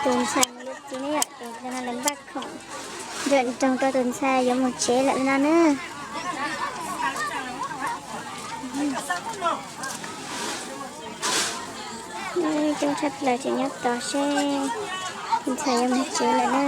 Tus ntxhais mus yuav txiv ne yom, tus ntxhais no lawv npaj khoom nruam nroog rau tus ntxhais yuav mus tsev lawm no na. Coob tshaj plaws, tseem nyob tos seb tus ntxhais yuav mus tsev lawm na.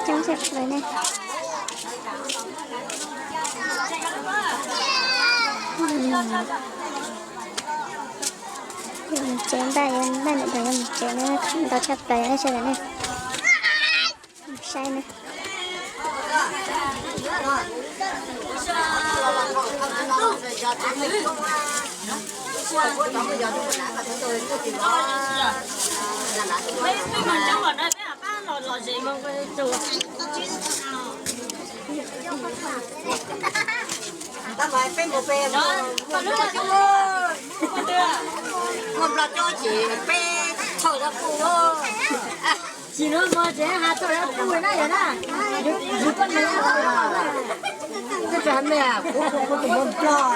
Coob tshaj plaws ne. Yuav mus tsev, npaj yuav npaj ntawm ntawd yuav mus tsev na, khoom ntau tshaj plaws ne sawv daws ne. Saib na. Tsis no mas tseem has txog yuav pub na yog na. Twb tsis has me, kuv kuv tus hluas nplog.